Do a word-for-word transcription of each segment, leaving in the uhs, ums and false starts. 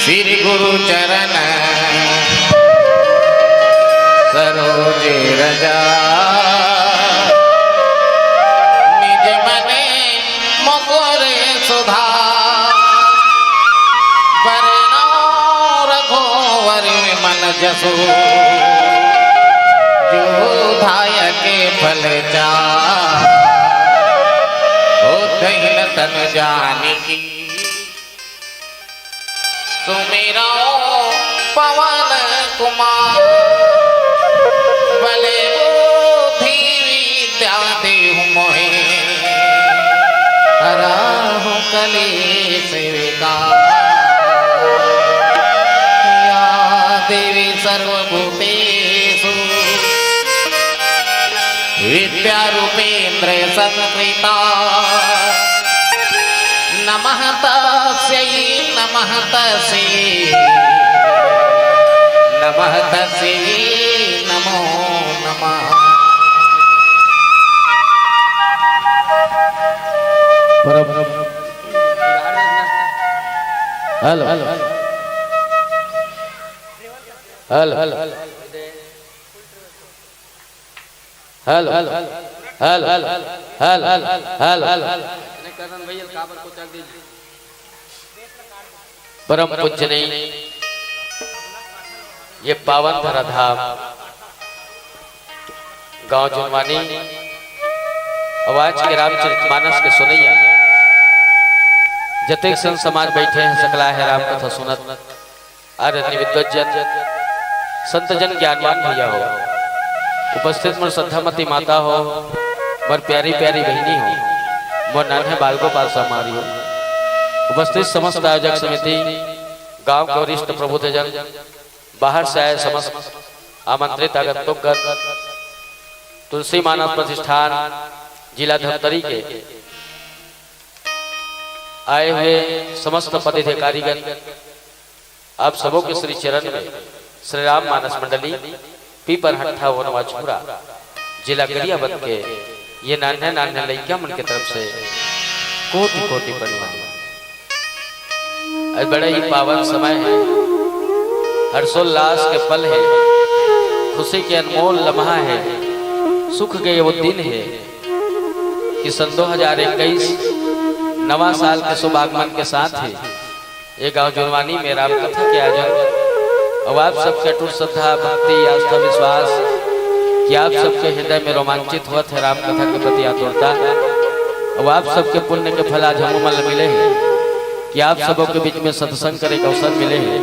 वीर गुरु चरण सरोज रजा, निज मन मुकुर सुधार। बरनउँ रघुवर विमल जसु, जो दायक फल चार। होत न तन जानिके सुमिरउँ पवन कुमार। बल बुद्धि विद्या देहु मोहे, हरहु कलेस विकार। या देवी सर्वभूतेषु विद्यारूपेन्द्र संस्थिता। नमः तस्यै, नमः तस्यै, नमः तस्यै, नमो नमः। परम, hello, hello, hello, hello. Hello, hello, hello, hello. परम पूजनीय ये पावन धराधाम गांव जुनवानी, अउ आज के रामचरितमानस के सुनइया जतेक संत समाज बइठे हे, सकला हे राम कथा सुनत। आदरणीय विद्वत जन, संत जन, ज्ञानवान भइया हो, उपस्थित मोर श्रद्धामती माता हो, मोर प्यारी प्यारी बहिनी हो, मोर नन्हे बाल गोपाल संगवारी हो, उपस्थित समस्त आयोजक समिति, गांव के वरिष्ठ प्रबुद्ध जन, बाहर से आए समस्त आमंत्रित आगंतुक गण, तुलसी मानस प्रतिष्ठान जिला धमतरी के आए हुए समस्त पदाधिकारीगण, आप सबों के श्री चरण में श्री राम मानस मंडली, पीपर हट्ठा वनवा छुरा, जिला गरियाबंद के ये नान्हे नान्हे लइका मन के तरफ से कोटि कोटि प्रणाम। आज बड़ा ही पावन समय है, हर्षोल्लास के पल है, खुशी के अनमोल लम्हा है, सुख के वो दिन है कि सन दो हज़ार इक्कीस नवा साल के शुभ आगमन के साथ ही ये गांव जुनवानी में राम कथा के आयोजन अउ आप सबके अटूट श्रद्धा, भक्ति, आस्था, विश्वास कि आप सबके हृदय में रोमांचित होवत हे राम कथा के प्रति आतुरता। अउ आप सबके पुण्य के फल आज हमू मन ल मिले हे कि आप सबो के बीच में सत्संग करे के अवसर मिले हे,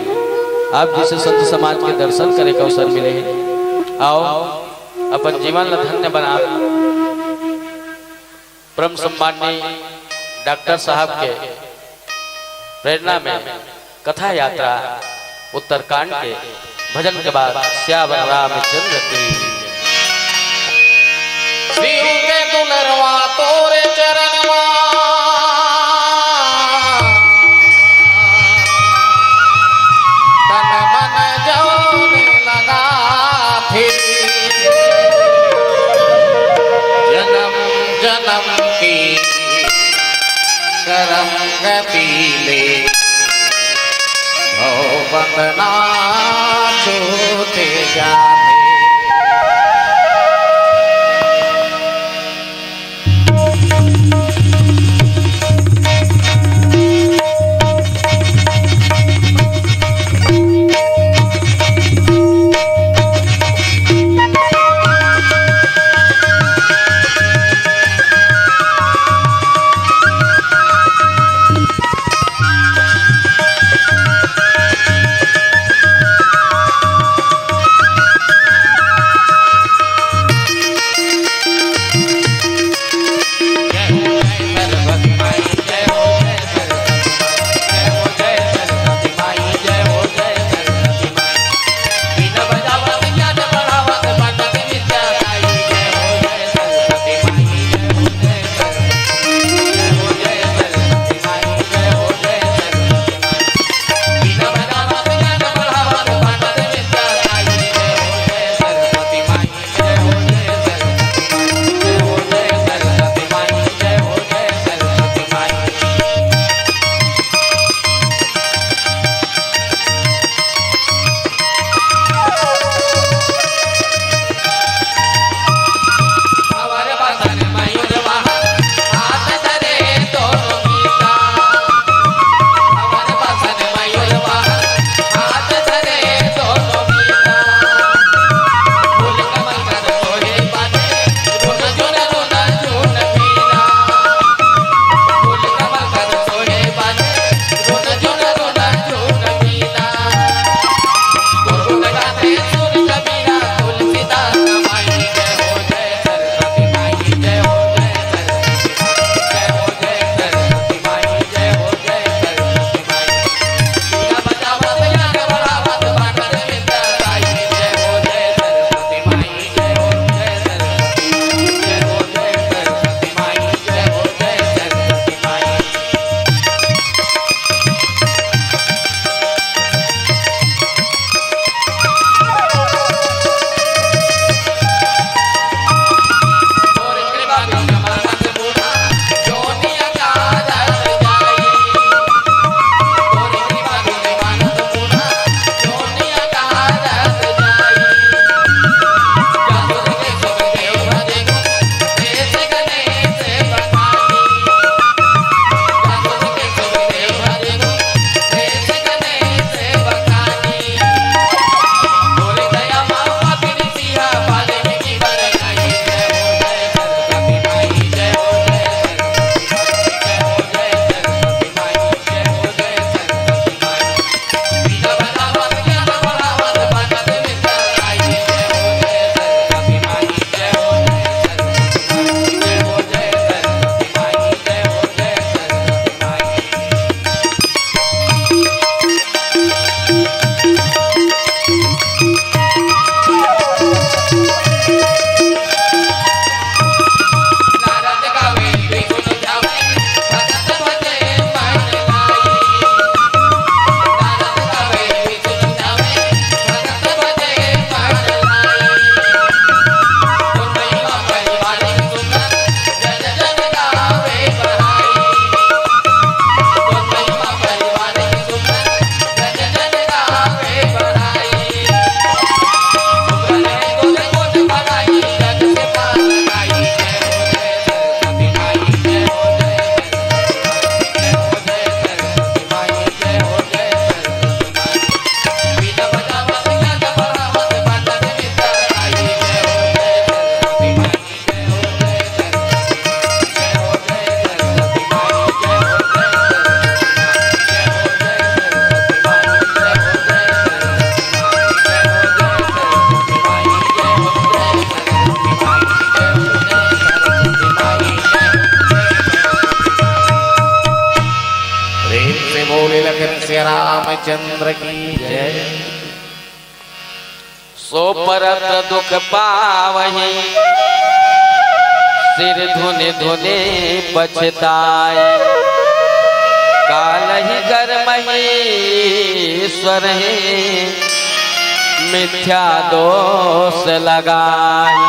आप जइसे संत समाज के दर्शन करे के अवसर मिले हे। आओ, अपन जीवन ल धन्य बना। परम सम्माननीय डॉक्टर साहब के प्रेरणा में कथा यात्रा उत्तरकांड के भजन के बाद सियावर रामचंद्र की। शिव के दुलरवा तोरे चरणवा, तन मन जौन लगा थे, जन्म जन्म की करम गति ले, भव बंधना छूट जाथे। श्री रामचंद्र की जय। सो परत दुख पावही, सिर धुनि धुनि पछताई। कालहि कर महेश्वर हे, मिथ्या दोष लगाई।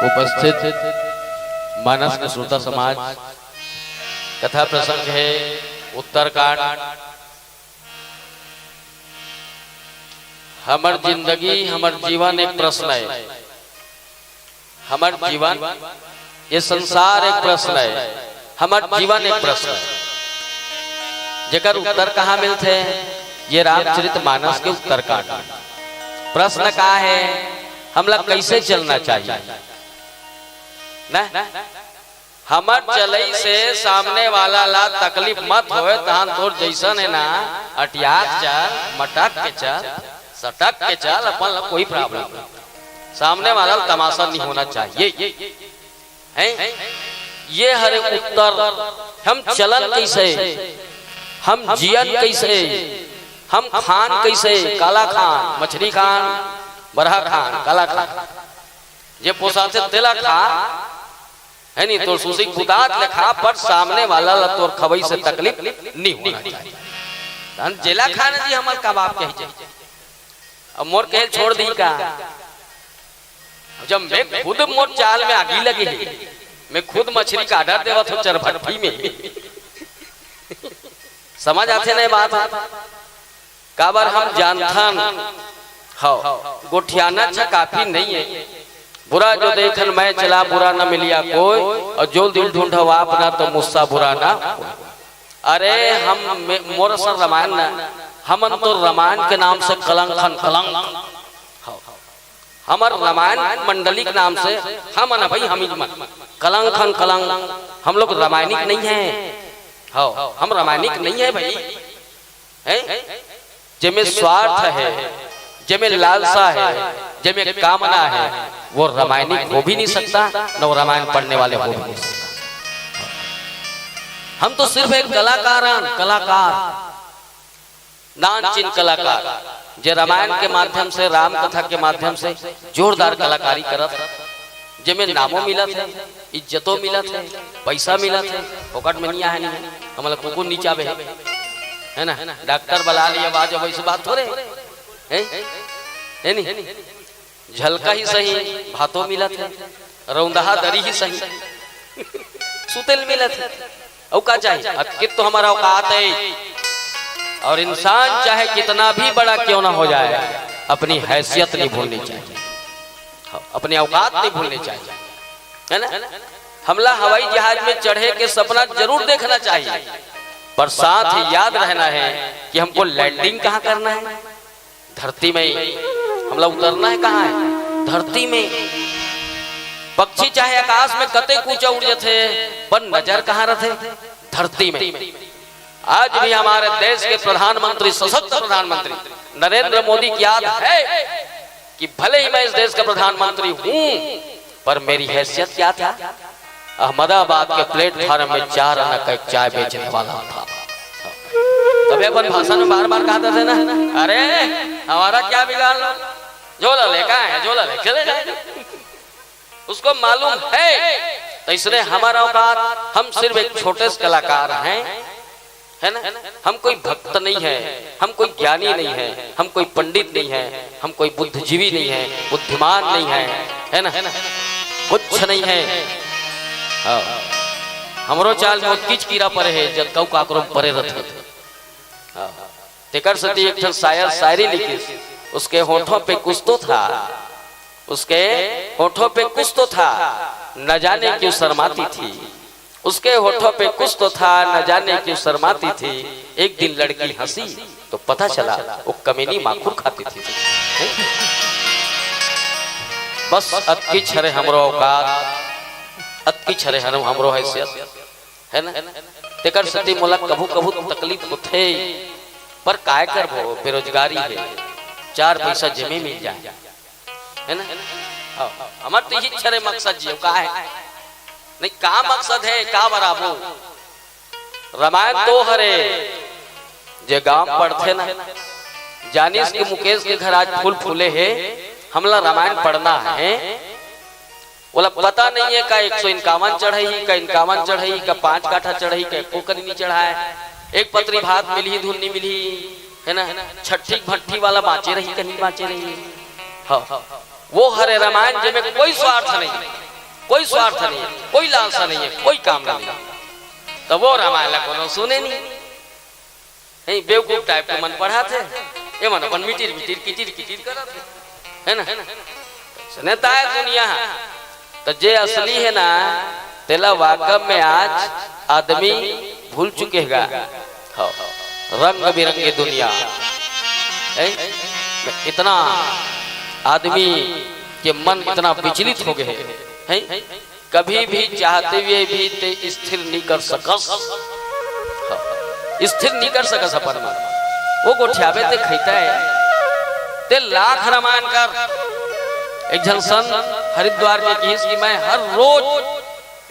उपस्थित मानस के श्रोता समाज, कथा प्रसंग हे उत्तरकांड। हमर जिंदगी, हमर जीवन एक प्रश्न हे। हमर जीवन, ये संसार एक प्रश्न हे। हमर जीवन एक प्रश्न हे, जेकर उत्तर कहाँ मिलथे? ये रामचरित मानस के उत्तरकांड में। प्रश्न का हे? हमला कैसे चलना चाहिए ना? हमर चलई से सामने वाला ला तकलीफ मत होय, तहन तोर जैसन हे ना, अटियाक चल, मटक के चल, सटक के चल, अपन ला कोई problem नहीं। सामने वाला ला तमाशा नहीं होना चाहिए। हैं? ये हरे उत्तर। हम चलन कैसे, हम जियन कैसे, हम खान कैसे, काला खान, मछली खान, बरहा खान, काला खान, जे पोसाथे तेला खा, हे नी, तोर सुसुकी बुतात ले खा, पर सामने वाला ला तोर खवई से तकलीफ नहीं होना चाहिए। तहन जेला खाना जी हमर कबाब कही जाए। अब मोर कहे छोड़ दी का? जब मैं खुद मोर चाल में आगी लगे हे, मैं खुद मछली का order देवत हों चरभट्टी में। समझ आथे ना ये बात? काबर हम जानथन, हव, गोठियाना अच्छा काफी नहीं हे। बुरा जो देखन मैं चला, बुरा न मिलिया कोई, और जो दिल ढूंढव आप ना, तो मुझसे बुरा ना कोई। अरे हम मे-, मोर असन रामायण ना, हमन तो रामायण के नाम से कलंक हन, कलंक। हव, हमर रामायण मंडली के नाम से हमन भाई, हम ही मन कलंक हन, कलंक। हम लोग रामायणिक नहीं हे। हव, हम रामायणिक नहीं हे भाई। हैं? जेमे स्वार्थ हे, जेमे लालसा हे, जेमे कामना हे, वो रामायणिक हो भी नहीं सकता, न वो रामायण पढ़ने वाले हो भी नहीं सकता। हम तो सिर्फ एक कलाकार हन, कलाकार, नानचिन कलाकार, जे रामायण के माध्यम से, राम कथा के माध्यम से जोरदार कलाकारी करत हे, जेमे नामो मिलत हे, इज्जतो मिलत हे, पैसा मिलत हे, फोकट में नहीं आहे नहीं, हमला कुकुर निचाबे हे, है ना? डॉक्टर बला लिया, बाज अब ऐसी बात थोरे, हैं? है नहीं? झलका ही सही, भातो मिलत हे, रौंदहा दरी ही सही, सुतेल मिलत हे, अउ का चाहिए? अतकित तो हमर औकात हे। और इंसान चाहे कितना भी बड़ा क्यों ना हो जाए, अपनी हैसियत नहीं भूलनी चाहिए। हाँ, अपनी औकात नहीं भूलनी चाहिए, है ना? हमला हवाई जहाज में चढ़े के सपना जरूर देखना चाहिए, पर साथ ही याद रहना हे कि हमको landing कहाँ करना हे। धरती में। हमला उतरना हे कहाँ हे? धरती में। पक्षी चाहे आकाश में कतेक ऊंचा उड़ जाथे, पर नजर कहाँ रथे? धरती में। आज भी हमारे देश के प्रधानमंत्री, सशक्त प्रधानमंत्री नरेंद्र मोदी की याद हे कि भले ही मैं इस देश का प्रधानमंत्री हूं, पर मेरी हैसियत क्या था? अहमदाबाद के प्लेटफॉर्म में चार आना का एक चाय बेचने वाला था। तभी अपन भाषण में बार बार कहते थे ना, "अरे, हमारा क्या बिगाड़ लो, झोला ले, कहाँ है झोला ले, चले जाए।" उसको मालूम हे, तो इसलिए हमारा औकात, हम सिर्फ एक छोटे से कलाकार हैं, है ना? हम कोई भक्त नहीं है, हम कोई ज्ञानी नहीं है, हम कोई पंडित नहीं है, हम कोई बुद्धिजीवी नहीं है, बुद्धिमान नहीं है, है ना? कुछ नहीं है। हाँ। हमरो चाल में ओतकीच कीरा परे हे, जतका काकरो परे रथे। हाँ। तेकर सेती एक ठन शायर शायरी लिखिस, उसके होठों पे कुछ तो था, उसके होठों पे कुछ तो था, न जाने क्यों शर्माती थी। उसके होठों पे कुछ तो था, न जाने क्यों शर्माती थी। एक दिन लड़की हंसी तो पता चला वो कमीनी माखुर खाती थी। हैं? बस अतकीच हरे हमरो औकात, अतकीच हरे हम-, हमरो हैसियत, है ना? तेकर सेती मोला कभू-कभू तकलीफ होथे, पर काय करबो, बेरोजगारी हे, चार पैसा जेमे मिल जाए। है ना? हाँ, हमर तो इही इच्छा रहे मकसद जी, का हे? नहीं, का मकसद हे, का बराबो? रामायण तो हरे, जे गांव पढ़थे ना, जानिस कि मुकेश के घर आज फूल फूले हे, हमला रामायण पढ़ना हे। ओला पता नहीं है का एक सौ इक्यावन चढ़ाई, का इक्यावन चढ़ाई, का पांच काठा चढ़ाई, का एको कनी नहीं चढ़ाए, एक पतरी भात मिलही, धुन नहीं मिलही, है ना, छठी भट्ठी वाला बांचे रही, कहीं बांचे रही। हाँ, वो हरे रामायण, जेमे कोई स्वार्थ नहीं, कोई स्वार्थ नहीं, कोई लालसा नहीं है, कोई काम नहीं। तो वो रामायण ला कोनो सुने नहीं। नहीं, बेवकूफ टाइप के मन पढ़ाथे, ये मन अपन मिटिर मिटिर किटिर किटिर करत हे, है ना? सुने ताय दुनिया, तो जे असली है ना, तेला वाकई में आज आदमी भूल चुके गा। हाँ, रंग बिरंगे दुनिया है, इतना आदमी के मन इतना विचलित हो गए हैं, कभी भी चाहते हुए भी ते स्थिर नहीं कर सकस। हाँ, स्थिर नहीं कर सकस अपन मन। वो गोठियाबे ते खैता है, ते लाख रामायण कर। एक झन संत हरिद्वार के किहिस कि मैं हर रोज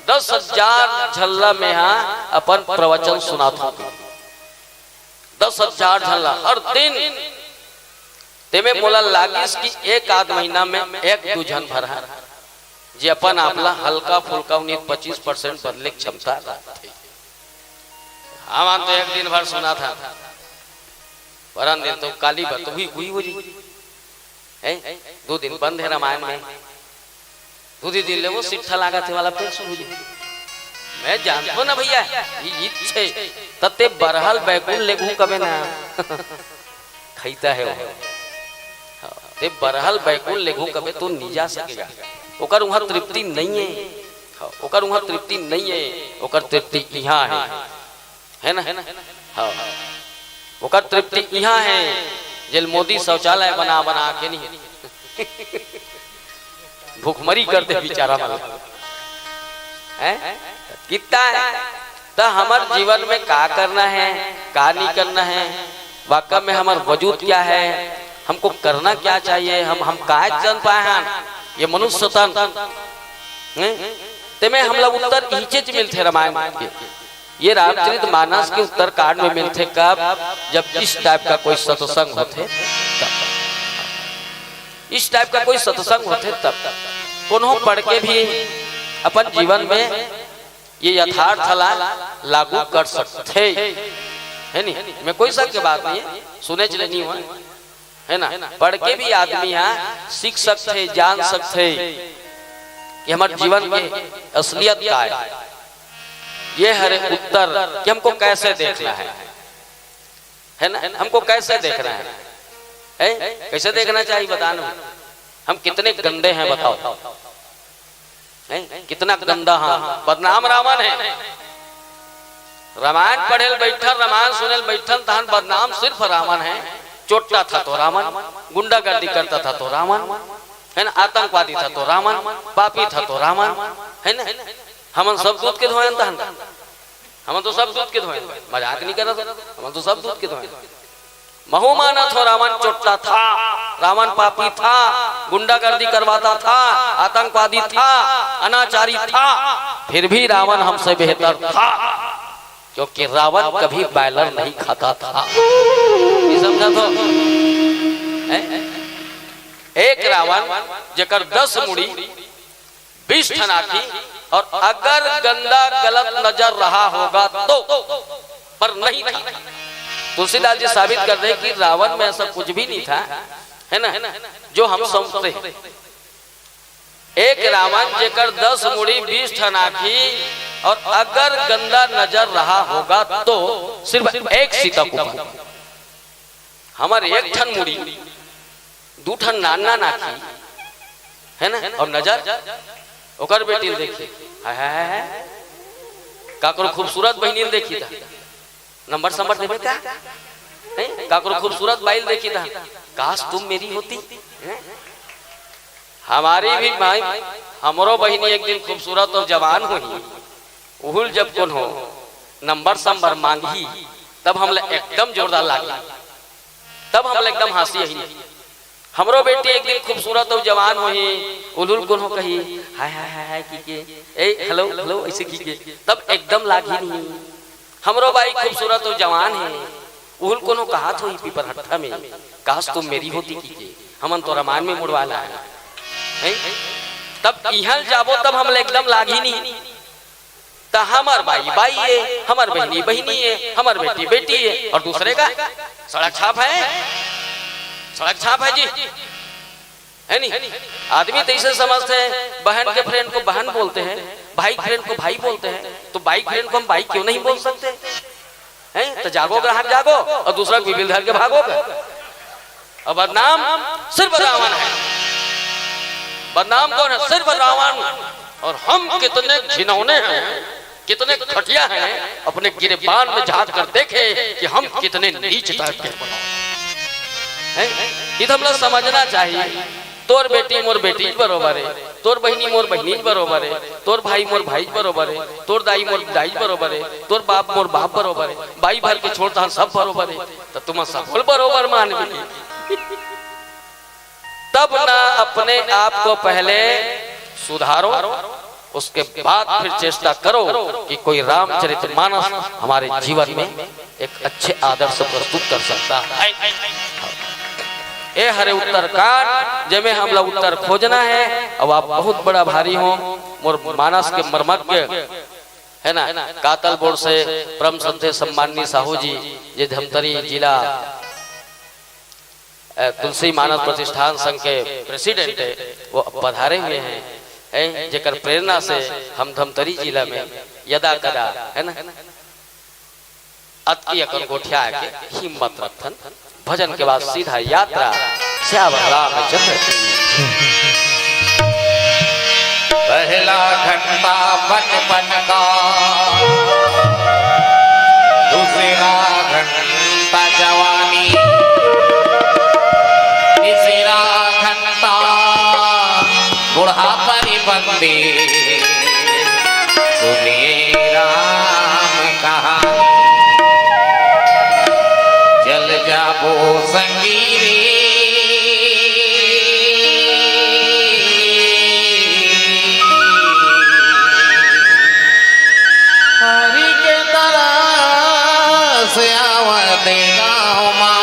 दस हजार झल्ला में हा अपन प्रवचन सुनात हूँ। दस हजार झल्ला हर दिन। तेमे मोला लागिस कि एक आध महीना में एक दू झन भर हा, जे अपन आप ला हल्का फुल्का उन्नीस पच्चीस परसेंट बदले के क्षमता रखथे। हमन तो एक दिन भर सुना था, परन दिन तो काली बतुही हुई हो जी। हैं? दो दिन बंद है रामायण में, दूसरे दिन ले वो सिट्ठा लागत हे वाला फिर शुरू हो जी। मैं जानतो ना भैया, ये इच्छे तते बरहल बैकुल लेगू कबे ना। खैता है वो। हाँ, ते बरहल बैकुल लेगू कबे तो नहीं जा सकेगा। ओकर वहाँ तृप्ति नहीं है। हाँ, ओकर वहाँ तृप्ति नहीं है, ओकर तृप्ति यहाँ है। है ना? हाँ, ओकर तृप्ति यहाँ है, जेल मोदी शौचालय बना बना के नहीं। भुखमरी कर दे बेचारा मन। हैं? कितना है? तो हमर जीवन में का करना है, का नहीं करना है, वाकई में हमर वजूद क्या है, हमको करना क्या चाहिए, हम हम काय जन पाए हैं, ये मनुष्य तन। हैं? तेमे हमला उत्तर इहिचेच मिलथे रामायण के। ये रामचरित मानस के उत्तरकांड में मिलथे कब, जब इस टाइप का कोई सत्संग होथे तब। इस टाइप का कोई सत्संग होथे तब। कोनो पढ़ के भी अपन जीवन में ये यथार्थ ला लागू कर सकथे, है नी? मैं कोई शक के बात नहीं है, सुने चले नहीं हुआ, है ना? पढ़ के भी आदमी हा सीख सकथे, जान सकथे कि हमर जीवन के असलियत का है। ये हरे उत्तर कि हमको कैसे देखना है, है ना? हमको कैसे देखना है, हैं? कैसे देखना चाहिए बताना। हम कितने गंदे हैं बताओ, हैं? कितना गंदा, हाँ, बदनाम रावण है। रामायण पढ़ेल बैठल, रामायण सुनेल बैठल, तहन बदनाम सिर्फ रावण है। चोट्टा था तो रावण, गुंडागर्दी करता था तो रावण, है ना, आतंकवादी था तो रावण, पापी था तो रावण, है ना? हमन सब दूध के धोयन तहन, हमन तो सब दूध के धोयन, मजाक नहीं करत, हमन तो सब दूध के धोयन। महू मानत हो रावण चोट्टा था, रावण पापी था, गुंडागर्दी करवाता था, आतंकवादी था, अनाचारी था, फिर भी रावण हमसे बेहतर था, क्योंकि रावण कभी बॉयलर नहीं खाता था। ये समझा तो? हैं? एक रावण जेकर दस मुड़ी, बीस ठन आँखी, और अगर गंदा गलत नजर रहा होगा तो, पर नहीं था। तुलसीदास जी साबित कर रहे कि रावण में ऐसा कुछ भी नहीं था, है ना, जो हम समझते हैं। एक रावण जेकर दस मुड़ी, बीस ठन आँखी, और अगर गंदा नजर रहा होगा तो सिर्फ एक सीता कुपार। हमर एक ठन मुड़ी, दू ठन नान नान आँखी, है ना? और नजर ओकर बेटी ल देखी, हाय, हाय, हाय, हाय। काकरो खूबसूरत बहिनी ल देखी था, नंबर संबर देवे का? हैं? काकरो खूबसूरत बाई ल देखी था, काश तुम मेरी होती, हैं? हमारी भी माई, हमरो बहिनी एक दिन खूबसूरत और जवान होही, उहुल जब कोनो नंबर संबर मांगही, तब हमला एकदम जोरदार लागी, तब हमला एकदम हंसी आही। हमरो बेटी एक दिन खूबसूरत और जवान होही, उहुल कोनो कही, हाय, हाय, हाय, हाय, की के, ए, हेलो, हेलो, ऐसे की के, तब एकदम लागी नहीं। हमरो बाई खूबसूरत अउ जवान हे, उहू ल कोनो कहत होही पीपरहट्ठा में, "काश तुम मेरी होती" कहिके, हमन तो रामायण में मुड़वा लाए हन। तब इहाँ ल जाबो तब हमला एकदम लागही नहीं। त हमर बाई बाई ए, हमर बहिनी बहिनी ए, हमर बेटी बेटी ए, अउ दूसरे का सड़क छाप हे, सड़क छाप हे जी। है नहीं? आदमी तो इसे समझते हैं, बहन के फ्रेंड को बहन बोलते हैं, भाई के फ्रेंड को भाई बोलते हैं, तो बाई फ्रेंड को हम बाई क्यों नहीं बोल सकते? हैं? तो जागो ग्राहक जागो, अउ दूसरा को बिबिल धर के भागो। अउ बदनाम सिर्फ रावण हे। बदनाम कौन हे? सिर्फ रावण। अउ हम कितने घिनौने हें, कितने घटिया हें, अपने गिरेबान में झांक कर देखे कि हम कितने नीच टाइप के हें। ये तो हमला समझना चाहिए। तोर बेटी मोर बेटी बरोबर हे, तोर बहिनी मोर बहिनी बरोबर हे, तोर भाई मोर भाई बरोबर हे, तोर दाई मोर दाई बरोबर हे, तोर बाप मोर बाप बरोबर हे, बाई भर के छोड़ तहां सब बरोबर हे, त तुमन सबो ल बरोबर मानबे। तब ना अपने आप को पहले सुधारो, उसके बाद फिर चेष्टा करो कि कोई रामचरितमानस हमारे जीवन में एक अच्छे आदर्श प्रस्तुत कर सकता है। ए हरे उत्तरकांड, जेमे हमला उत्तर खोजना हे। अब आप बहुत बड़ा भारी हो, मोर मानस के मर्मज्ञ हे ना, कातल बोर्ड से परम श्रद्धेय सम्माननीय साहू जी, जे धमतरी जिला, अ, तुलसी मानस प्रतिष्ठान संघ के प्रेसिडेंट हे, वो पधारे हुए हें, हें, जेकर प्रेरणा से हम धमतरी जिला में यदा कदा, हे ना, अतकी अकन गोठिया के हिम्मत रखथन। भजन के बाद सीधा यात्रा सियावर रामचंद्र की। पहला घंटा बचपन का, दूसरा घंटा जवानी, तीसरा घंटा बुढ़ापा रे बंदी। सुनिए राम कहानी, चल जाबो संगी रे। हरि के तरस आवत गाँव मा,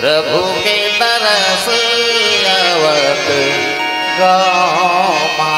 प्रभु के तरस आवत गाँव मा।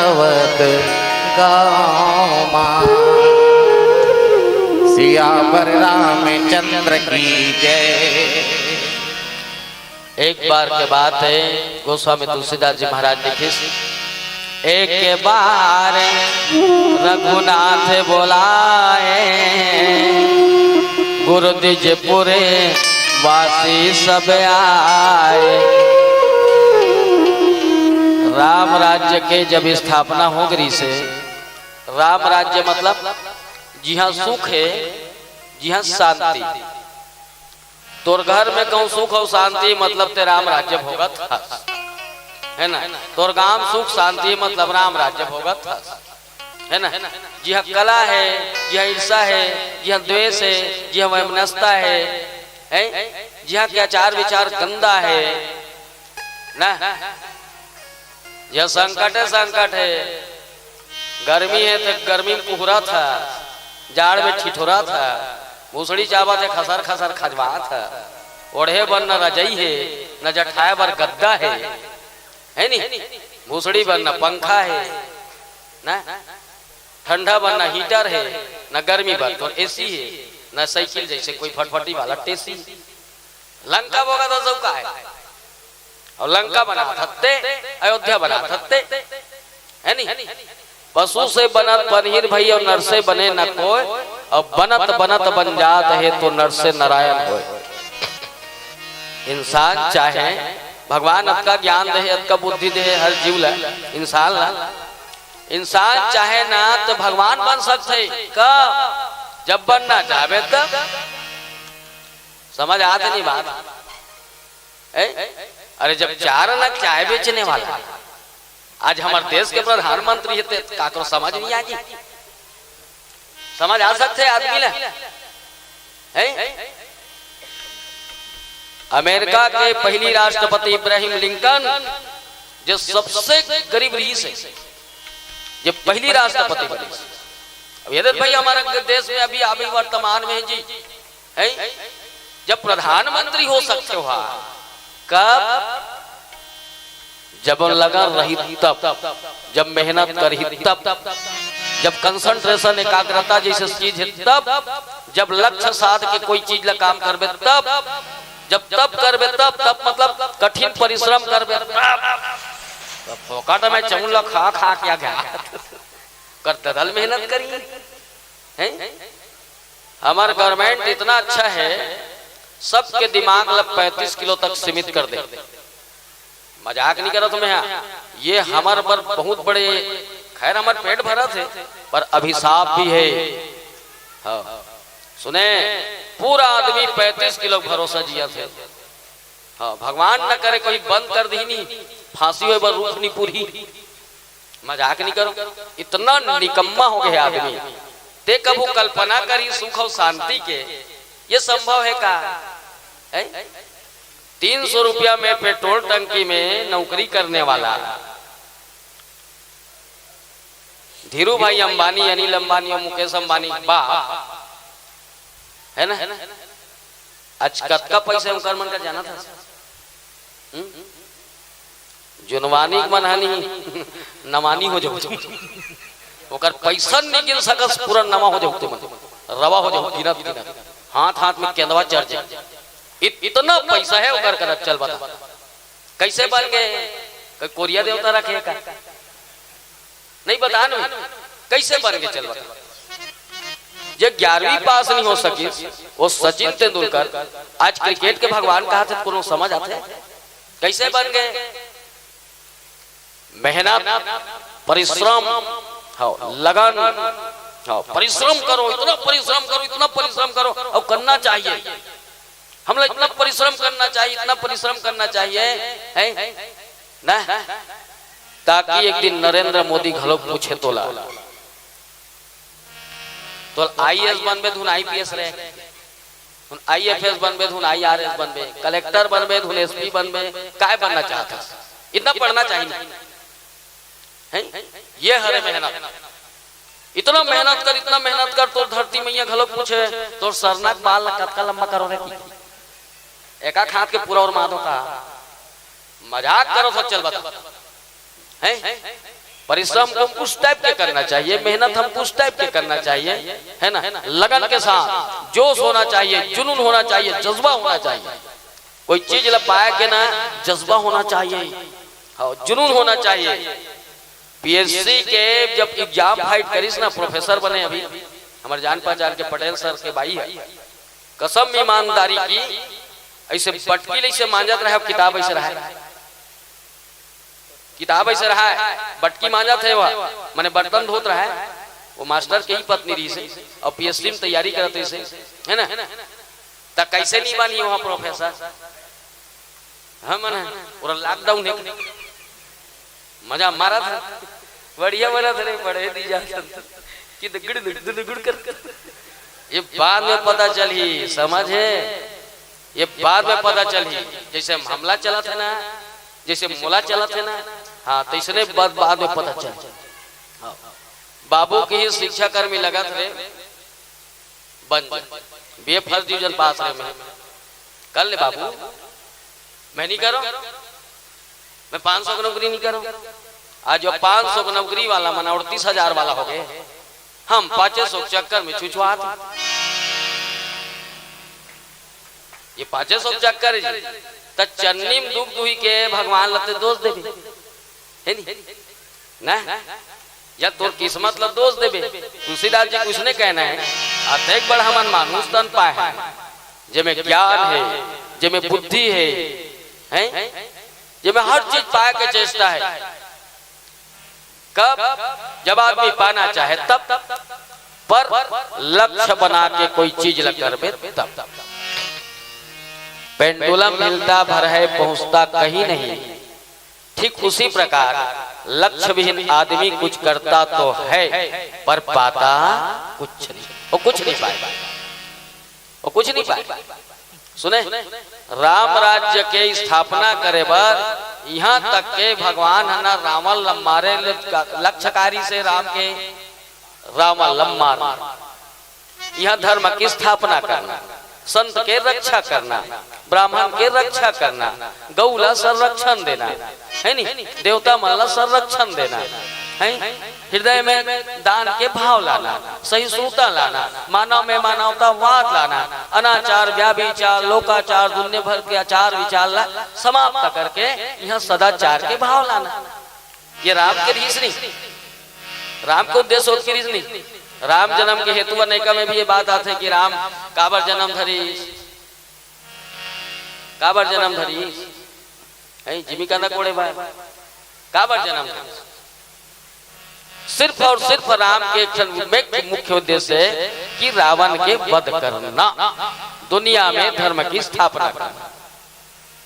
अवत गाँव मा। सियावर रामचंद्र की जय। एक बार के बात है, गोस्वामी तुलसीदास जी महाराज लिखिस, एक बार रघुनाथ बोलाए, गुरु द्विजपुर वासी सब आए। राम राज्य के जब स्थापना हो गई से, राम राज्य मतलब जिहाँ सुख है, जिहाँ शांति। तोर घर में कहूँ सुख अउ शांति, मतलब ते राम राज्य भोगत हस, है ना? तोर गांव सुख शांति, मतलब राम राज्य भोगत हस, है ना? जिहाँ कलह है, जिहाँ ईर्षा है, जिहाँ द्वेष है, जिहाँ वैमनस्यता है, हैं? जिहाँ के आचार विचार गंदा है ना, जिहाँ संकट है, संकट है। गर्मी है तो गर्मी में कुहरत हे, जाड़ में ठिठुरत हे, भूसड़ी चाबत हे, खसर खसर खजवात हे। ओढ़े बर न रजई हे, न जठाए बर गद्दा हे, है नी? भूसड़ी बर न पंखा हे, ना ठंडा बर न हीटर हे, न गर्मी बर तो एसी हे, न साइकिल जैसे कोई फटफटी वाला टेसी। लंका भोगत हे, सब का है? अउ लंका बनात हत्ते, अयोध्या बनात हत्ते, है नी? पशु से बनत पनहीर भई, अउ नर से बने न कोय, अउ बनत बनत बन जात हे, तो नर से नारायण होय। इंसान चाहे, भगवान अतका ज्ञान दे हे, अतका बुद्धि दे हे हर जीव ला, इंसान ला, इंसान चाहे ना तो भगवान बन सकथे। कब? जब बनना चाहबे तब। समझ आत नहीं बात? ए? अरे, जब चार आना चाय बेचने वाला आज हमर देश के प्रधानमंत्री हे, ते काकरो समझ नहीं आही? समझ आ सकथे आदमी ला? हैं? अमेरिका के पहली राष्ट्रपति इब्राहिम लिंकन, जे सबसे गरीब रहिस हे, जे पहली राष्ट्रपति बनिस। अब ये देख भाई, हमारे देश में अभी, अभी वर्तमान में जी, हैं? जब प्रधानमंत्री हो सकथे हो, कब? जब लगन रही तब, जब मेहनत करही तब, जब concentration, एकाग्रता जैसे चीज हे तब, जब लक्ष्य साध के कोई चीज ला काम करबे तब, जब तप करबे तब, तप मतलब कठिन परिश्रम करबे तब। तो फोकट में चौल ला खा खा के आ गया कर ददल मेहनत करी, हैं? हमर government इतना अच्छा हे, सबके दिमाग ला पैंतीस किलो तक सीमित कर दे। मजाक नहीं करत मैं, हाँ। ये हमर बर बहुत बड़े, खैर, हमर पेट भरत हे, पर अभिशाप भी हे। हाँ, सुने, पूरा आदमी पैंतीस किलो भरोसा जियत हे। हाँ, भगवान न करे कोई बंद कर दिही नी, फांसी होय बर रुख नहीं पुरही। मजाक नहीं करो, इतना निकम्मा हो गया आदमी। ते कभू कल्पना करी सुख अउ शांति के, ये संभव हे का? हैं? तीन सौ रुपया में पेट्रोल टंकी में नौकरी करने वाला धीरू भाई अंबानी, अनिल अंबानी अउ मुकेश अंबानी बा, है ना? आज कतका पैसा हे उनकर मन का जानत हस? हम्म? जुनवानी के मन हनी नवानी हो जाहू। ओकर पैसा नहीं गिन सकस, पूरा नवा हो जाहू तुमन, रवा हो जाहू, गिनत गिनत हाथ हाथ में केंदवा चढ़ जाए। इत-, इतना पैसा हे ओकर करा, चल बता। कैसे बन गए? कोई कोरिया देवता रखे का? नहीं बता ना, कैसे बन गए, चल बता। जे ग्यारहवीं पास नहीं हो सकिस, वो सचिन तेंदुलकर आज क्रिकेट के भगवान कहा थे, कोनो समझ आथे? कैसे बन गए? मेहनत, परिश्रम, हाँ, लगन, हाँ, परिश्रम करो, इतना परिश्रम करो, इतना परिश्रम करो, अउ करना चाहिए। हमला इतना परिश्रम करना चाहिए, इतना परिश्रम करना चाहिए, हैं? ना? ताकि एक दिन नरेंद्र मोदी घलो पूछे तोला, तोला आईएएस बनबे धुन आईपीएस रहे, धुन आईएफएस बनबे धुन आईआरएस बनबे, कलेक्टर बनबे धुन एसपी बनबे, काय बनना चाहत हस? इतना पढ़ना चाहिए, हैं? ये हरे मेहनत। इतना मेहनत कर, इतना मेहनत कर, तोर धरती मैया घलो पूछे, तोर सरना के बाल ला कतका लंबा करो रे की? एका खात के पूरा और माधो का मजाक करो, सच चल बता। हैं? परिश्रम को उस टाइप के करना चाहिए, मेहनत हमको उस टाइप के करना चाहिए, है ना? लगन के साथ जोश होना चाहिए, जुनून होना चाहिए, जज्बा होना चाहिए। कोई चीज ला पाए के ना, जज्बा होना चाहिए, हाँ, जुनून होना चाहिए। पीएससी के जब एग्जाम फाइट करिस ना, प्रोफेसर बने अभी, हमर जान पहचान के पटेल सर के बाई है, कसम ईमानदारी की, ऐसे बटकी ले ऐसे मांजत रहे, किताब ऐसे रहे, किताब ऐसे रहे, बटकी मांजत हे वह, माने बर्तन धोत रहे। वो मास्टर के ही पत्नी रहिसे और पीएससी में तैयारी करत रहिसे, है ना? त कैसे नहीं बनी वहाँ प्रोफेसर? हाँ, मन है, पूरा लॉकडाउन है, मजा मारा था, बढ़िया बना था, नहीं पढ़े दी जा कि दुगुड़ दुगुड़ कर। ये बाद में पता चली, समझ है? ये बाद में पता चली, जैसे हमला चला था ना, जैसे मोला चला था ना, हाँ, तो इसने बाद, बाद में पता चली। हाँ। बाबू के ही शिक्षा कर्मी लगत रे, बन जा। बीए फर्स्ट डिवीजन पास रे मैं, कर ले बाबू, मैं नहीं करूँ, मैं पाँच सौ की नौकरी नहीं करूँ। आज जो पाँच सौ की नौकरी वाला मन अड़तीस हजार वाला हो गए, हम पाँचे सौ के चक्कर में छुछुआत। ये पाँचे सौ के चक्कर है जी, त चन्नी में दुख दुही के भगवान ला ते दोष देबे, है नी? ना? या तोर किस्मत ला दोष देबे। तुलसीदास जी कुछ नहीं कहना है, अतेक बड़ हमन मानुष तन पाए हैं, जेमे ज्ञान है, जेमे बुद्धि है, हैं? जेमे हर चीज पाए के चेष्टा है। कब? जब आदमी पाना चाहे तब, पर लक्ष्य बना के कोई चीज ल करबे तब। पेंडुलम हिलता भर है, पहुंचता कहीं नहीं, ठीक उसी प्रकार लक्ष्य विहीन आदमी कुछ करता तो है, पर पाता कुछ नहीं, वो कुछ नहीं पाए, वो कुछ नहीं पाए। सुने, राम राज्य के स्थापना करे बर इहां तक के भगवान ह ना रावण ल मारे ले लक्ष्यकारी से राम के, रावण ल मार, इहां धर्म की स्थापना करना, संत के रक्षा करना, ब्राह्मण के रक्षा करना, गौ ला संरक्षण देना, है नी? देवता मन ला संरक्षण देना, है? हृदय में दान के भाव लाना, सहिष्णुता लाना, मानव में मानवतावाद लाना, अनाचार, व्याभिचार, लोकाचार, दुनिया भर के आचार विचार ला समाप्त करके इहां सदाचार के भाव लाना। ये राम के रीस नहीं, राम के उद्देश्य होत के रीस नहीं। राम जन्म के हेतु अनेका में भी ये बात आथे कि राम काबर जन्म धरीस, काबर जन्म धरीस, हैं, जिमी कांदा कोड़े भाई, काबर जन्म धरीस? सिर्फ और सिर्फ राम के एक ठन मुख्य, मुख्य उद्देश्य है कि रावण के वध करना, दुनिया में धर्म की स्थापना करना,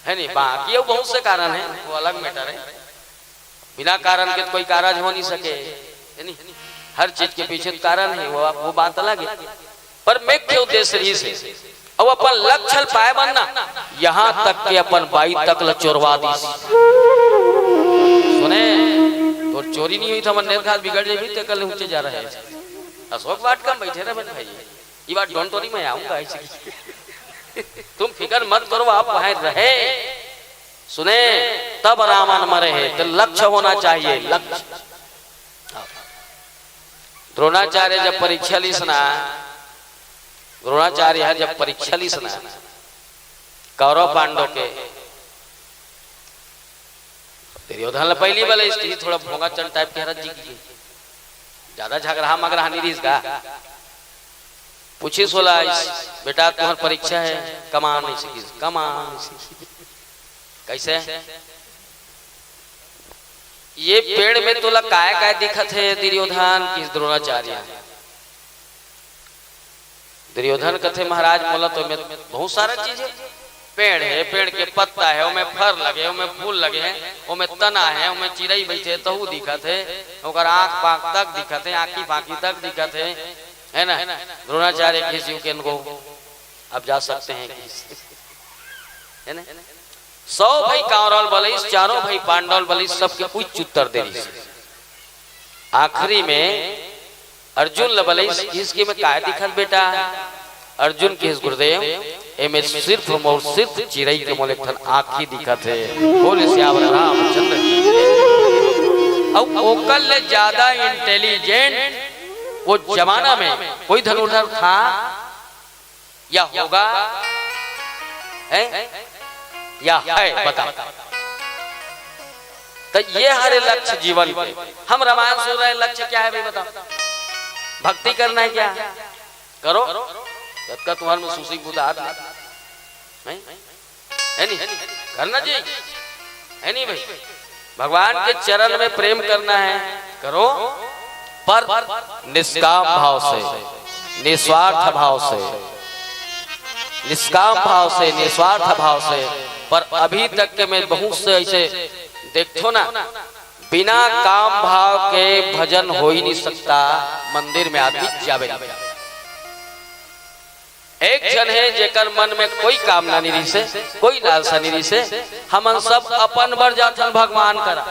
है नहीं? बाकी वो बहुत से कारण है, वो अलग मैटर है। बिना कारण के तो कोई कारज हो नहीं सके, है नहीं? हर चीज के पीछे तो कारण है, वो, वो बात अलग है। पर मुख्य उद्देश्य रीस हे, अउ अपन लक्ष्य ल पाए बर ना, यहाँ तक के अपन बाई तक ल चोरवा दिस। सुने, तोर चोरी नहीं हुई त हमर नेर घात बिगड़ जाही, तेकर ले ऊंचे जा रहे हैं। अशोक वाटिका में बैठे रहे भाई, ये बात डोंटोरी में आऊंगा ऐसे। तुम फिक्र मत करो, आप वहां रहे। सुने, तब रावण मरे हे, तो लक्ष्य होना चाहिए, लक्ष्य। द्रोणाचार्य जब परीक्षा लिस ना, द्रोणाचार्य ह जब परीक्षा लिस ना, कौरव पांडव के, दुर्योधन ल पहिली बले स्त्री थोड़ा भोंगाचन टाइप के हरत जी की, ज्यादा झगड़ा मगरा नहीं रहिस गा। पूछिस ओला, "बेटा, तुहर परीक्षा है, कमान नहीं सीखिस, कमान नहीं सीखिस।" कैसे? "ये पेड़ में तोला काय काय दिखत है दुर्योधन?" किहिस द्रोणाचार्य। दुर्योधन कथे, "महाराज, मोला तो में बहुत सारा चीज है, पेड़ है, पेड़ के पत्ता है, ओमे फर लगे, ओमे फूल लगे हैं, ओमे तना है, ओमे चिड़ई बैठे, तहू दिखत है, ओकर आंख पांख तक दिखत है, आंखी फांखी तक दिखत है, है ना?" द्रोणाचार्य किहिस, "You can go, आप जा सकते हैं," किहिस, है ना? सौ भाई कौरव ल बलइस, चारों भाई पांडव ल बलइस, सबके उच्च उत्तर दे रहिस। आखिरी में अर्जुन ल बलइस, किहिस कि में काय दिखत बेटा? अर्जुन किहिस, "गुरुदेव, एमे सिर्फ मोर सिर्फ चिरई के मोले एक ठन आँखी दिखत हे।" बोले सियावर रामचंद्र की जय। अउ ओकर ले ज्यादा इंटेलिजेंट वो जमाना में कोई धनुर्धर था या होगा, है या है, बताओ। तो ये हरे लक्ष्य जीवन के। हम रामायण सुन रहे हैं, लक्ष्य क्या है भाई, बताओ? भक्ति करना है क्या? करो, जब तक तुम्हारे में सुसी बुदात नहीं, है नहीं? करना चाहिए, है नहीं भाई? भगवान के चरण में प्रेम करना है, करो, पर निष्काम भाव से, निस्वार्थ भाव से, निष्काम भाव से, निस्वार्थ भाव से। पर अभी तक के मैं बहुत से ऐसे देखो ना, बिना काम भाव के भजन हो ही नहीं सकता, मंदिर में आदमी जावे नहीं। एक झन हे जेकर मन में कोई कामना नहीं रहिसे, कोई लालसा नहीं रहिसे। हमन सब अपन बर जाथन भगवान करा,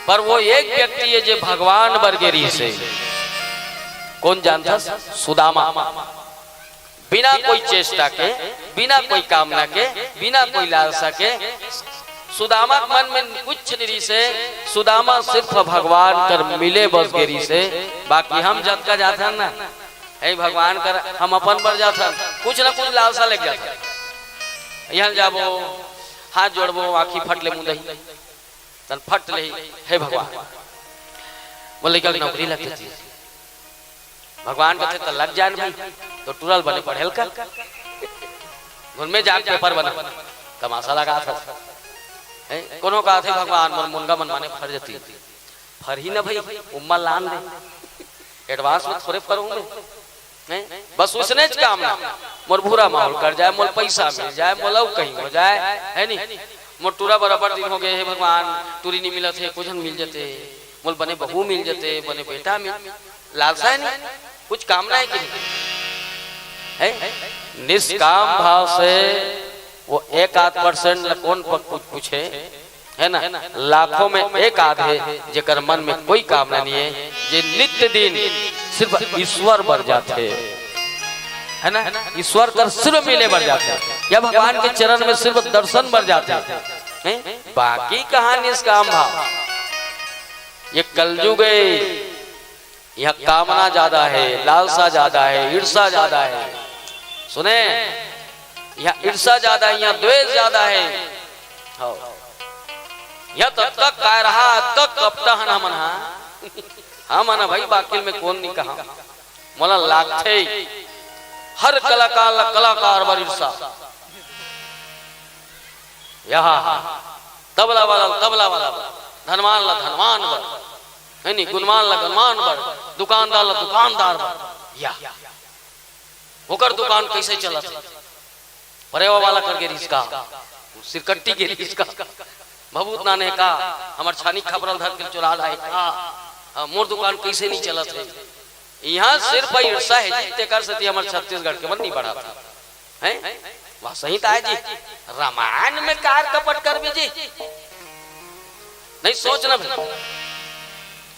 पर वो एक व्यक्ति हे जे भगवान बर गे रहिसे। कोन जानथस? सुदामा। बिना कोई चेष्टा के, बिना कोई कामना के, बिना कोई लालसा के सुदामा के मन में कुछ नहीं रहिसे। सुदामा सिर्फ भगवान कर मिले बस गे रहिसे। बाकी हम जतका जाथन ना, हे भगवान कर, हम अपन बर जाथन, कुछ ना कुछ लालसा लेके जाथन। यहाँ जाबो, हाथ जोड़बो, आँखी फट ले मुंदही, तन फट ले, हे भगवान, मोर लइका के नौकरी लग जाती। भगवान कहते तो लग जाए भाई, तो टूरा ल बने पढ़ेल का, घुन में जाके पेपर बना, तमाशा लगा था। हैं? कोनो कहा थे भगवान, मोर मुनगा मन माने फर जाती। फरही ना भाई, उम्मा लान दे। एडवांस में थोड़े फरूं मैं। हैं? बस उसने च काम ना। मोर भूरा माहौल कर जाए, मोर पैसा मिल जाए, मोर अउ कहीं हो जाए, है नी? मोर टूरा बराबर दिन हो गए, हे भगवान, टूरी नहीं मिलत हे, कुछ मिल जते, मोर बने बहू मिल जते, बने बेटा मिल, लालसा है नहीं, कुछ कामना है कि नहीं? है? निष्काम भाव से वो एक आध परसेंट ल कोन प-, कुछ पूछे, है ना? लाखों में एक आध हे जेकर मन में कोई कामना नहीं है, जे नित्य दिन सिर्फ ईश्वर बर जाथे, है ना? ईश्वर कर सिर्फ मिले बर जाथे, या भगवान के चरण में सिर्फ दर्शन बर जाथे, हैं? बाकी कहाँ निष्काम भाव? ये कलयुग है, यहाँ कामना ज्यादा है, लालसा ज्यादा है, ईर्षा ज्यादा है। सुने, यहाँ ईर्षा ज्यादा है, यहाँ द्वेष ज्यादा है। हो। यहाँ तो तक काय रहा, तक कपटा हन हमन हा। हमन हा भाई, बाकिल में कोन नहीं कहा। मोला लागथे, हर कलाकार ला कलाकार बर ईर्षा। यहाँ तबला वाला ला तबला वाला बर, धनवान ला धनवान बर, है नी, गुणवान ला गुणवान बर, दुकानदार ला दुकानदार बर। या ओकर दुकान कैसे चलत हे? परेवा वाला कर गे रिहिस का, सिरकट्टी गे रिहिस का, भभूत नाने का, हमर छानी खपरल धर के चुरा लाए का, हाँ, मोर दुकान कैसे नहीं चलत हे? यहाँ सिर्फ ईर्षा है जी, तेकर सेती हमर छत्तीसगढ़ के मन नहीं बढ़त हे। हैं? वह सही तो है जी, रामायण में कार कपट कर भी जी। नहीं, सोच ना भाई,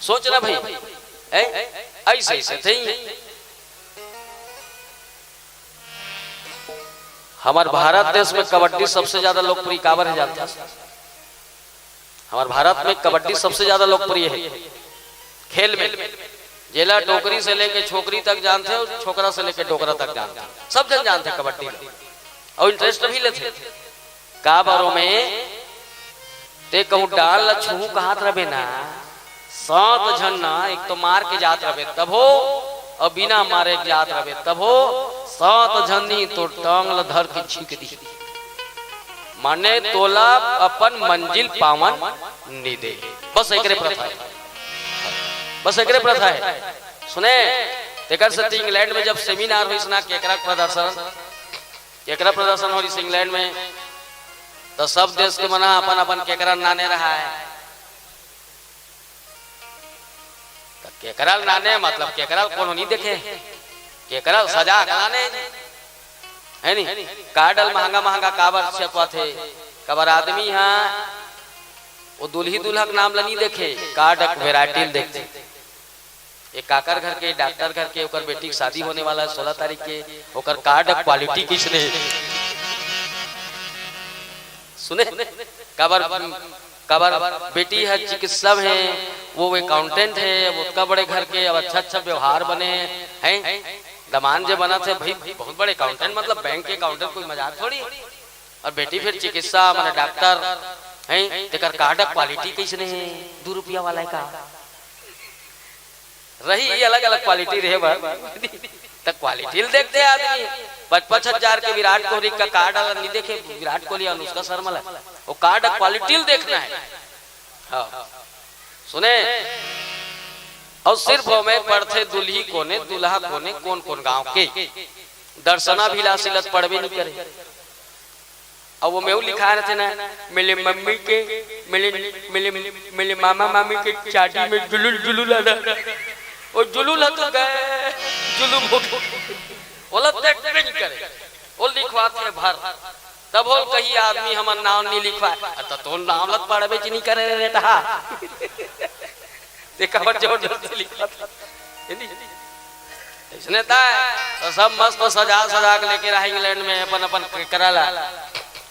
सोच ना भाई, हैं? ऐसे ऐसे थे ही। हमार भारत देश में कबड्डी सबसे ज्यादा लोकप्रिय काबर है जानता है? हमार भारत में कबड्डी सबसे ज्यादा लोकप्रिय है खेल में, जेला डोकरी से लेके छोकरी तक जानथे अउ छोकरा से लेके डोकरा तक जानथे, सब झन जानथे कबड्डी में अउ इंटरेस्ट भी लेथे। काबर ओमे ते कहूँ डाल ल छुहूँ कहत रबे ना, सात झन ना एक तो मार के जात रबे तभो, अउ बिना मारे के जात रबे तभो, सात झन नी तो टांग ल धर के छींक दी। माने तोला अपन मंजिल पावन नी दे। बस एकरे प्रथा है, बस एकरे प्रथा है। सुने, तेकर सेती इंग्लैंड में जब सेमिनार होइस ना, केकरा प्रदर्शन, केकरा प्रदर्शन होइस इंग्लैंड में, तो सब देश के मना अपन अपन केकरा नाने रहा है। तो केकरा नाने मतलब केकरा कोनो नहीं देखे, केकरा सजा के नाने, है नी? का डल महंगा महंगा काबर छपवाथे, काबर आदमी हा वो दुल्ही दुल्हा के नाम ला नहीं देखे, कार्ड के वैरायटी ल देखथे। एक काकर घर के, डॉक्टर घर के, ओकर बेटी के शादी होने वाला है सोलह तारीख के, ओकर कार्ड के क्वालिटी किसने सुने? काबर काबर, बेटी ह चिकित्सा हे, वो अकाउंटेंट हे, अब ओतका बड़े घर के, अब अच्छा अच्छा व्यवहार बने हे, हैं? दमांद जे बनत हे भाई, बहुत बड़े अकाउंटेंट, मतलब बैंक के अकाउंटेंट, कोई मजाक थोड़ी। और बेटी फिर चिकित्सा, माने डॉक्टर, हैं? तेकर कार्ड क्वालिटी कइसने हे? दू रुपया वाला हे का? रही, ये अलग-अलग क्वालिटी रहे बर। त क्वालिटी ल देखथे आदमी। पच पच हजार के विराट कोहली का कार्ड वाला नहीं देखे, विराट कोहली, अनुष्का शर्मा ला। वो कार्ड क्वालिटी ल देखना हे। हाँ। सुने? और सिर्फ ओमे पढ़थे दुल्ही कोने, दूल्हा कोने, कोन कोन गांव के। दर्शनाभिलाषी ल त पढ़बे नहीं करे। अब वो मेहू लिखा रहे थे ना, मेरे मम्मी के, मेरे, मेरे, मेरे मामा मामी के शादी में जुलूल जुलूल आ रहा। वो जुलूल ह तो गए, जुलूम हो गए। ओला देखबे नहीं करे, वो लिखवाथे भर। तब होल कही आदमी हमर नाम नहीं लिखवाए, अरे त तोर नाम ल त पढ़बे च नहीं करे रे बेटा। ते काबर जबरदस्ती लिखत हे? हे नी? अइसने त हे, त सब मस्त सजा सजा के लेके रहा इंग्लैंड में अपन अपन केकरा ला,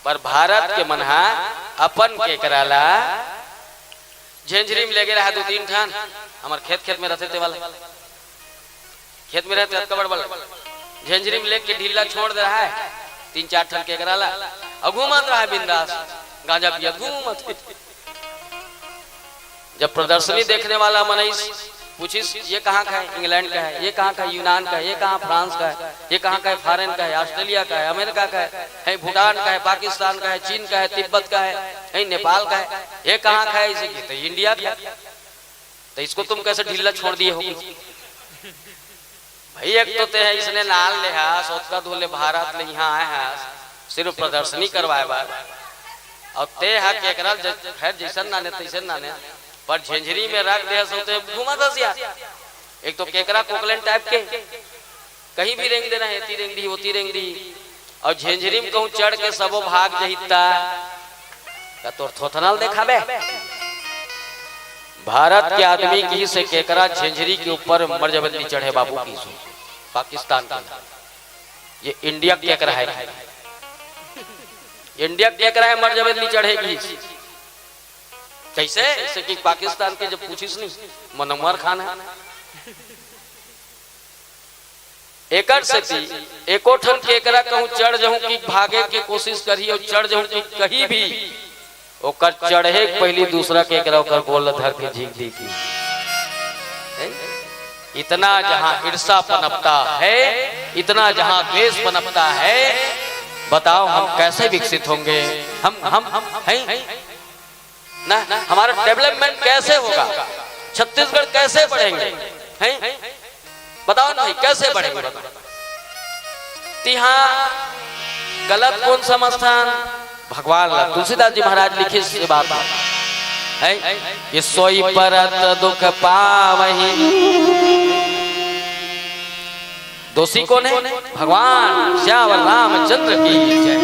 पर भारत के मन हा अपन केकरा ला झेंझरी में लेगे रहा दू तीन ठन, हमर खेत खेत में रहिथे ते वाला। खेत में रहिथे अतका बड़ बड़ झेंझरी में लेके ढीला छोड़ दे रहा हे, तीन चार ठन केकरा ला, अउ घूमत रहा हे बिंदास, गांजा पियत घूमत हे। जब प्रदर्शनी देखने वाला मनई पूछिस, "ये कहाँ का है?" "इंग्लैंड का है।" "ये कहाँ का है?" "यूनान का है।" "ये कहाँ फ्रांस का है?" "ये कहाँ का है?" "फॉरेन का है।" "ऑस्ट्रेलिया का है।" "अमेरिका का है।" "है भूटान का है, पाकिस्तान का है, चीन का है, तिब्बत का है, है नेपाल का है।" "ये कहाँ का है?" इसे कहते हैं, "इंडिया का है।" "तो इसको तुम कैसे ढीला छोड़ दिए हो?" भाई, एक तो ते ह इसने नाल ले हस, ओतका दूर ले भारत ले इहाँ आए हस, सिर्फ प्रदर्शनी करवाए बर। अउ ते ह केकरा ल ज-, खैर, जइसन नाने, तइसन नाने, पर झेंझरी में रख दे हस, ओते घूमत हस यार। एक तो केकरा कोकलेन टाइप के, कहीं भी रेंग देना हे, एती रेंग दिही, ओती रेंग दिही। अउ झेंझरी में कहूँ चढ़ के सबो भाग जही त, का तोर थोथना ल देखाबे? भारत के आदमी किहिस हे केकरा झेंझरी के ऊपर मर जबे त नी चढ़े बाबू किहिस हे। पाकिस्तान के, ये इंडिया के केकरा हे, इंडिया के केकरा हे, मर जबे त नी चढ़े किहिस। कइसे? जइसे कि पाकिस्तान के जब पूछिस नहीं, मनमर खान हे। एकर सेती एको ठन केकरा कहूँ चढ़ जहूँ कि भागे के कोशिश करही अउ चढ़ जहूँ कि कहीं भी, ओकर चढ़े के पहिली दूसरा केकरा ओकर गोड़ ल धर के झींक दी कि, हैं? इतना जहाँ ईर्ष्या पनपता है, इतना जहाँ द्वेष पनपता है, बताओ हम कैसे विकसित होंगे? हम, हम, हम, हैं? ना, हमारा डेवलपमेंट कैसे होगा? छत्तीसगढ़ कैसे बढ़ेंगे? हैं? बताओ ना भाई, कैसे बढ़ेंगे? बताओ। तिहाँ गलत कोन समझथन? भगवान ला, तुलसीदास जी महाराज लिखिस ये बात हे कि सोई परत दुख पावही। दोषी कोन हे? भगवान श्यावर रामचंद्र की जय।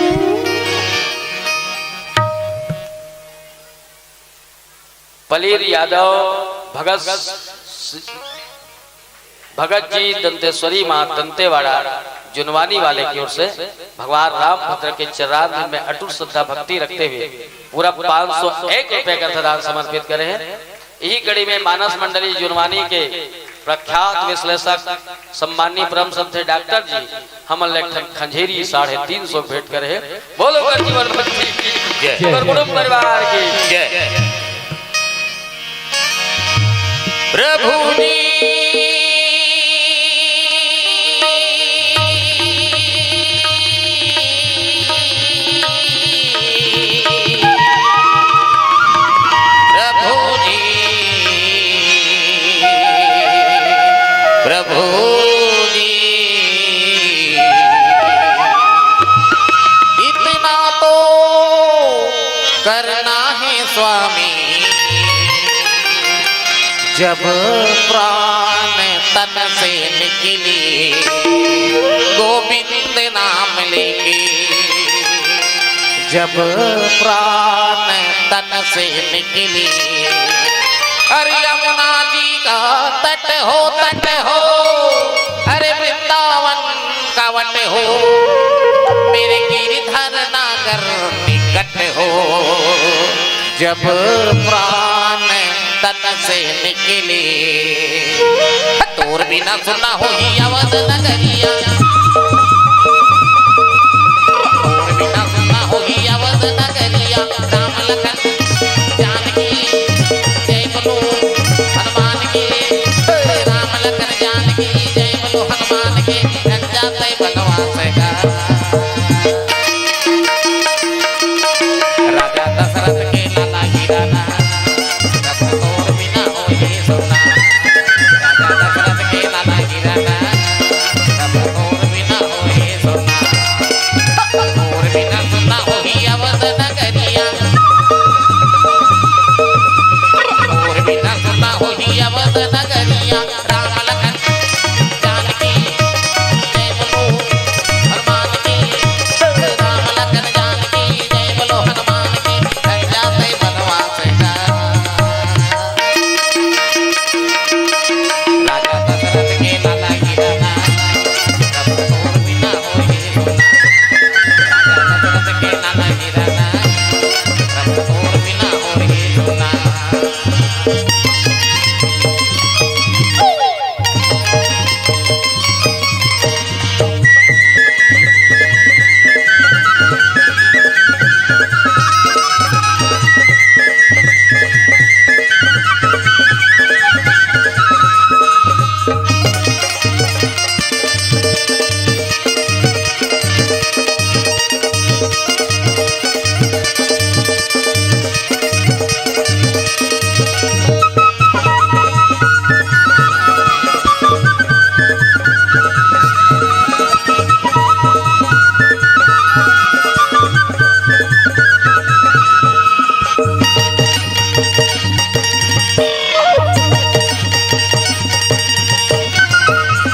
पलीर यादव भगत स-, भगत जी दंतेश्वरी माँ दंतेवाड़ा जुनवानी वाले की ओर से भगवान रामभद्र के चरणारविंद में अटूट श्रद्धा भक्ति रखते हुए पूरा पाँच सौ एक रुपए का अर्थ दान समर्पित करे हे। इही कड़ी में मानस मंडली जुनवानी के प्रख्यात विश्लेषक सम्माननीय परम श्रद्धेय डॉक्टर जी हमन ला एक ठन खंजेरी साढ़े तीन सौ भेंट करे हे। बोलो कर जीवन भक्ति की जय। कर कुटुंब परिवार की जय। प्रभु जी प्रभु जी, प्रभु जी, इतना तो करना है स्वामी, जब प्राण तन से निकले, गोविंद नाम लेके, जब प्राण तन से निकले। अरे यमुना जी का तट हो, तट हो, अरे वृंदावन का वट हो, मेरे गिरधर नागर निकट हो। जब प्राण तन से निकले, तोर बिना सुना होही अवध नगरिया। तोर बिना सुना होही अवध नगरिया। राम लखन जानकी जय बोलो हनुमान की। राम लखन जानकी जय बोलो हनुमान की। लग जाते बनवास का। राजा दशरथ के लाला हिराना, रब तोर बिना होई सोना। राजा दशरथ के लाला हिराना, रब तोर बिना होई सोना। तोर बिना सुना होई अवध नगरिया। तोर बिना सुना होई अवध नगरिया। राम लखन जानकी जय बोलो हनुमान की। राम लखन जानकी जय बोलो हनुमान की। लग जाते बनवास का। राजा दशरथ के लाला हिराना, रब तोर बिना होई सोना। राजा दशरथ के लाला हिराना, रब तोर बिना होई सोना।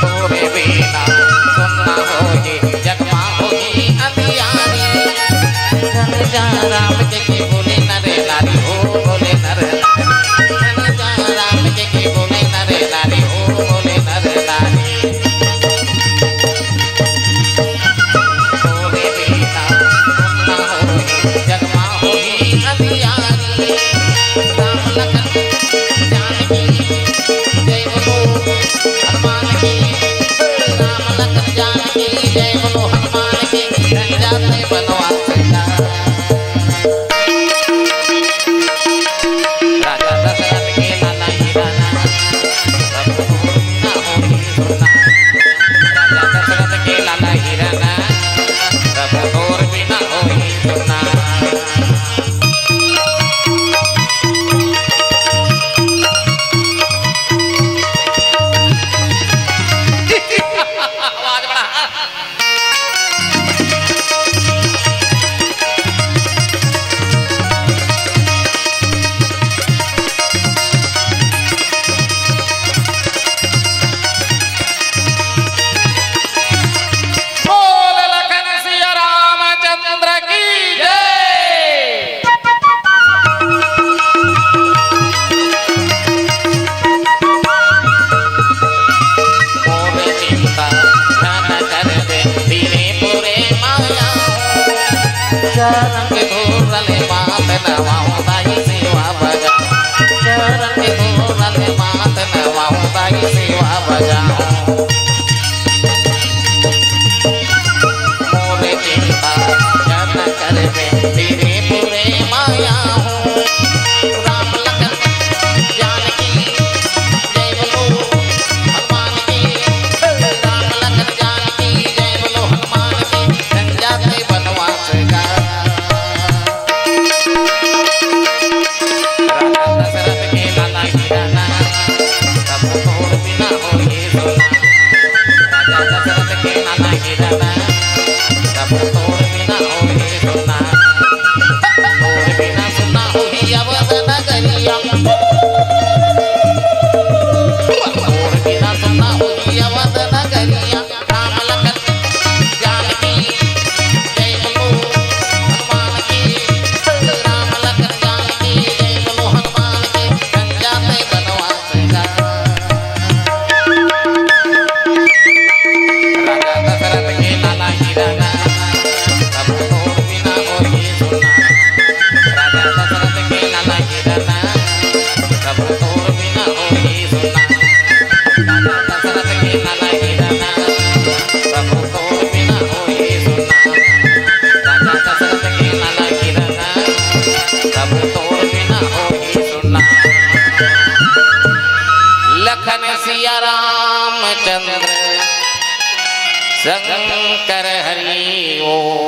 तोरे बिना सुन्ना होही, जग मा होही अंधियारी। धन जा राम के के बोले नर नारी हो, बोले नर नारी। धन जा राम के के बोले नर नारी हो, बोले नर नारी। तोरे बिना सुन्ना होही, जग मा होही अंधियारी। राम लखन जानकी जय बोलो हनुमान की। राम लखन जानकी जय बोलो हनुमान की। लग जाते बनवास का। राजा दशरथ के लाला हिराना, रब तोर बिना होई सोना। राजा दशरथ के लाला हिराना, रब तोर बिना होई सोना। आवाज बढ़ा। बोल लखन सिया रामचंद्र की जय। मोर चिंता ध्यान करबे, धीरे पुरे माया हो। चरण के धूल ले माथ नवाऊं, ताई सेवा बजाऊं। चरण के धूल ले माथ नवाऊं, ताई सेवा बजाऊं। मोर चिंता जन करबे, धीरे पुरे माया हो। राम लखन जानकी जय बोलो हनुमान की। राम लखन जानकी जय बोलो हनुमान की। लग जाते बनवास का। राजा दशरथ के लाला हिराना, रब तोर बिना होई सोना। राजा दशरथ के लाला की राधा, प्रभु तोर बिना होई सुना। राजा दशरथ के लाला की राधा, प्रभु तोर बिना होई सुना। लखन सिया रामचंद्र शंकर हरि ओम।